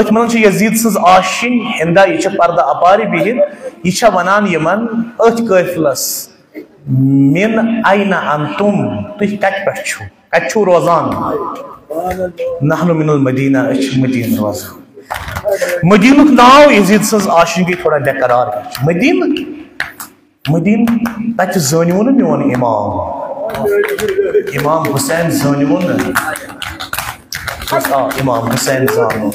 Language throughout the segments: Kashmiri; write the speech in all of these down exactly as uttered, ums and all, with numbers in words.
أتھۍ منٛز چھِ یزید سٕنٛز آشِنۍ ہندا، یہِ چھِ پردٕ اپارِ بِہِتھ، یہِ چھےٚ ونان یِمن أتھۍ قٲفلس، "من این انتم"، تُہۍ کتہِ پٮ۪ٹھ چھِو، کتہِ چھِو روزان؟ "نحن من المدینہ"، أسۍ چھِ مدینہ روزان۔ مدینُک ناو یزید سٕنٛز آشِنۍ گٔے تھوڑا بے قرار۔ مدینہ، مدینہ، تتہِ زٲنِوُن نہٕ میون امام، امام حسین زٲنِوُن نہٕ۔ بس آ، امام حسین زانُن۔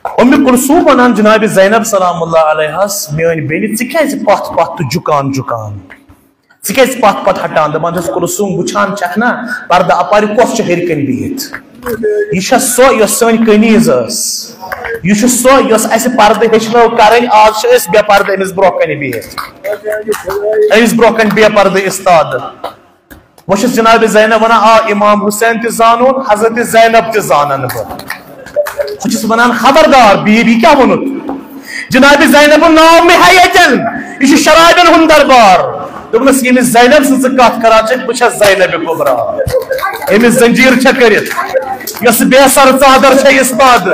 ام کلثوم ونان جناب زینب سلام اللہ علیہس، "میٲنۍ بیٚنہِ، ژٕ کیازِ پتھ پتھ تہٕ جُکان جُکان؟ ژٕ کیازِ پتھ پتھ ہٹان؟" دپان چھس، "کلثوم، وٕچھان چھکھ نا، پردٕ اپارِ کۄس چھِ ہیٚرِ کنہِ بِہِتھ؟ یہِ چھےٚ سۄ یۄس سٲنۍ کنیز ٲس، یہِ چھُ سۄ یۄس اسہِ پردٕ ہیٚچھنٲو کرٕنۍ، آز چھِ أسۍ بے پردٕ أمِس برونٛہہ کنہِ بِہِتھ، أمِس برونٛہہ کنہِ بے پردٕ استاد۔" وۄنۍ چھس جناب زینب ونان، آ، امام حسین تہِ زانُن، حضرت زینب تہِ زانن بہٕ۔ بہٕ چھس ونان، خبردار، بیب، یہِ کیٛاہ ووٚنُتھ؟ جناب زینب ناو مےٚ ہے ییٚتٮ۪ن، یہِ چھُ شرابن ہُنٛد دربار۔ دوٚپنس، ییٚمِس زینب سٕنٛز ژٕ کتھ کران چھکھ، بہٕ چھس زینب کبریٰ، ییٚمِس زنجیر چھےٚ کٔرِتھ، یۄس بے سر ژادر چھےٚ استاد۔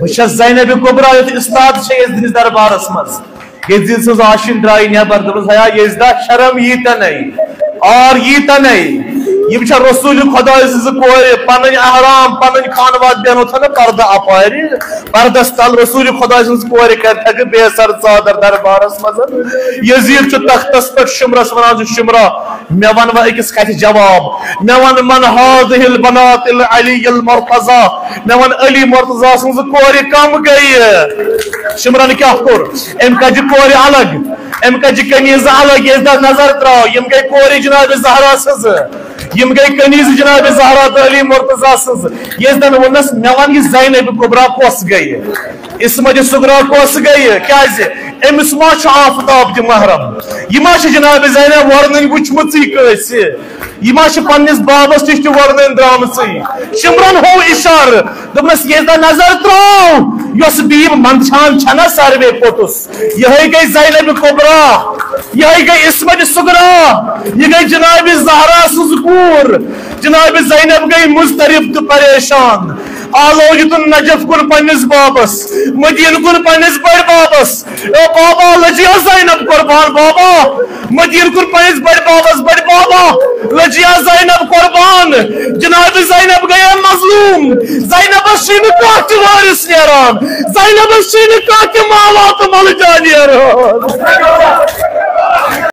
بہٕ چھس زینب کبریٰ یُتھ استاد چھے یزدنِس دربارس منٛز۔ یزید سٕنٛز آشِنۍ درٛایہِ نٮ۪بر، دوٚپُس، ہیا یزدا، شرم یی تنے، عار یی تنے۔ یِم چھےٚ رسول خداے سٕنٛزٕ کورِ، پنٕنۍ احرام، پنٕنۍ خانواد بیٚہنو تھنہٕ پردٕ اپارِ، پردس تل رسول خداے سٕنٛز کورِ کرِ تھکہٕ بے سر ژادر دربارس منٛز۔ یزید چھُ تختس پٮ۪ٹھ شمرس ونان، چھُ شمرا، مےٚ وَن وۄنۍ أکِس کَتھِ جواب۔ مےٚ وَن، من هذه البنات العلی المرتضی؟ مےٚ وَن، علی مرتضی سٕنٛزٕ کورِ کم گٔیہِ؟ شمرن کیٛاہ کوٚر؟ أمۍ کجہِ کورِ الگ، أمۍ کجہِ کنیزٕ الگ۔ یزدن نظر ترٛاو، یِم گٔے کورِ جناب زہرا سٕنٛزٕ، یِم گٔے کنیزٕ جناب زہرا تہٕ علی مرتضی سٕنٛزٕ۔ یزدن ووٚننس، مےٚ وَن، یہِ زینب کبریٰ کۄس گٔیہِ؟ عصمت صغریٰ کۄس گٔیہِ؟ کیٛازِ؟ أمِس ما چھُ آفتاب تہِ محرم؟ یہِ ما چھِ جناب زینب وۄرنٕنۍ وٕچھمٕژٕے کٲنٛسہِ؟ یہِ ما چھِ پننِس بابس نِش تہِ وۄرنٕنۍ درٛامٕژٕے؟ شمرن ہوو اشارٕ، دوٚپنس، ییٚلہِ تۄہہِ نظر ترٛٲو، یۄس بیٖب منٛدچھان چھَنہ ساروے پوٚتُس، یِہوٚے گٔے زینب کبریٰ، یِہوٚے گٔے عصمت صغریٰ، یہِ گٔے جناب زہرا سٕنٛز کوٗر۔ جناب زینب گٔے مضطرب تہٕ پریشان۔ آلو یُتُن نجف کُن پننِس بابس، مدینہٕ کُن پننِس بٔڑۍ بابس۔ او بابا، لٔجیا زینب قربان، بابا۔ مدینہٕ کُن پننِس بٔڑۍ بابس، بٔڑۍ بابا، لٔجیا زینب قربان۔ جناب زینب گٔیے مظلوم۔ زینبس چھُے نہٕ کانٛہہ تہِ وٲرِث نیران۔ زینبس چھُے نہٕ کانٛہہ تہِ ماوا تہٕ ملجا نیران۔